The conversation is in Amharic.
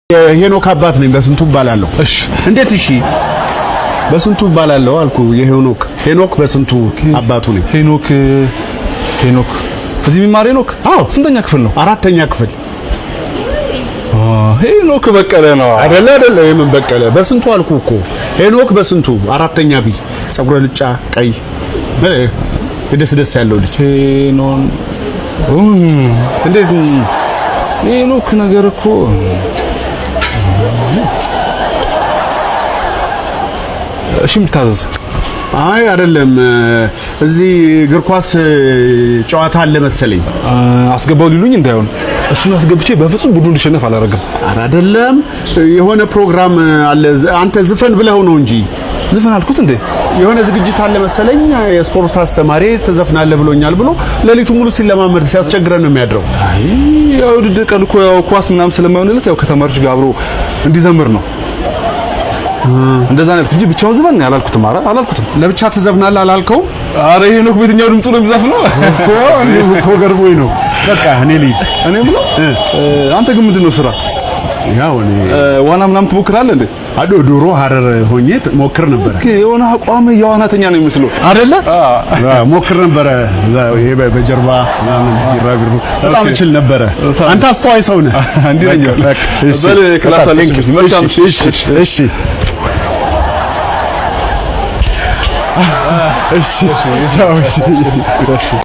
የሄኖክ አባት ነኝ። በስንቱ እባላለሁ። እሺ። እንዴት? እሺ፣ በስንቱ እባላለሁ አልኩ። የሄኖክ ሄኖክ በስንቱ አባቱ ነኝ። ሄኖክ፣ ሄኖክ እዚህ የሚማር ሄኖክ? አዎ። ስንተኛ ክፍል ነው? አራተኛ ክፍል። ሄኖክ በቀለ ነው። አይደለ? አይደለ። የምን በቀለ? በስንቱ አልኩ እኮ። ሄኖክ በስንቱ፣ አራተኛ B፣ ጸጉረ ልጫ፣ ቀይ፣ ደስ ደስ ያለው ልጅ። ሄኖን እንዴት? ሄኖክ ነገር እኮ። እሺ፣ የምታዘዝ? አይ አይደለም፣ እዚህ እግር ኳስ ጨዋታ አለ መሰለኝ። አስገባው ሊሉኝ እንዳይሆን፣ እሱን አስገብቼ በፍጹም ቡድኑ እንዲሸነፍ አላደርግም። ኧረ አይደለም፣ የሆነ ፕሮግራም አለ። አንተ ዝፈን ብለው ነው እንጂ። ዝፈን አልኩት እንዴ? የሆነ ዝግጅት አለ መሰለኝ። የስፖርት አስተማሪ ትዘፍናለህ ብሎኛል ብሎ ሌሊቱ ሙሉ ሲለማመድ ሲያስቸግረን ነው የሚያድረው። አይ ያው ውድድር ቀን እኮ ያው ኳስ ምናምን ስለማይሆንለት ያው ከተማሪዎች ጋር አብሮ እንዲዘምር ነው። እንደዛ ነው ያልኩት እንጂ ብቻውን ዝፈን አላልኩትም። ኧረ አላልኩትም። ለብቻ ትዘፍናለህ አላልከውም? ኧረ ሄኖክ በየትኛው ድምፁ ነው የሚዘፍነው? እኮ እኔም እኮ ገርሞኝ ነው። በቃ እኔ ልሂድ። እኔ ብሎ አንተ ግን ምንድን ነው ስራ? ያው እኔ ዋና ምናምን ትሞክራለህ እንዴ? አዶ ድሮ ሀረር ሆኜ ሞክር ነበረ። Okay፣ የሆነ አቋም የዋናተኛ ነው የሚመስለው። አይደለ? ሞክር ነበረ። እዛ ይሄ በጀርባ ምናምን ቢራቢሮ በጣም እችል ነበረ። አንተ አስተዋይ ሰው ነህ። እንዲህ ነኝ። በቃ፣ እሺ። በል class አለች። Thank you። መልካም። እሺ፣ እሺ፣ እሺ፣ እሺ፣ ቻው፣ እሺ።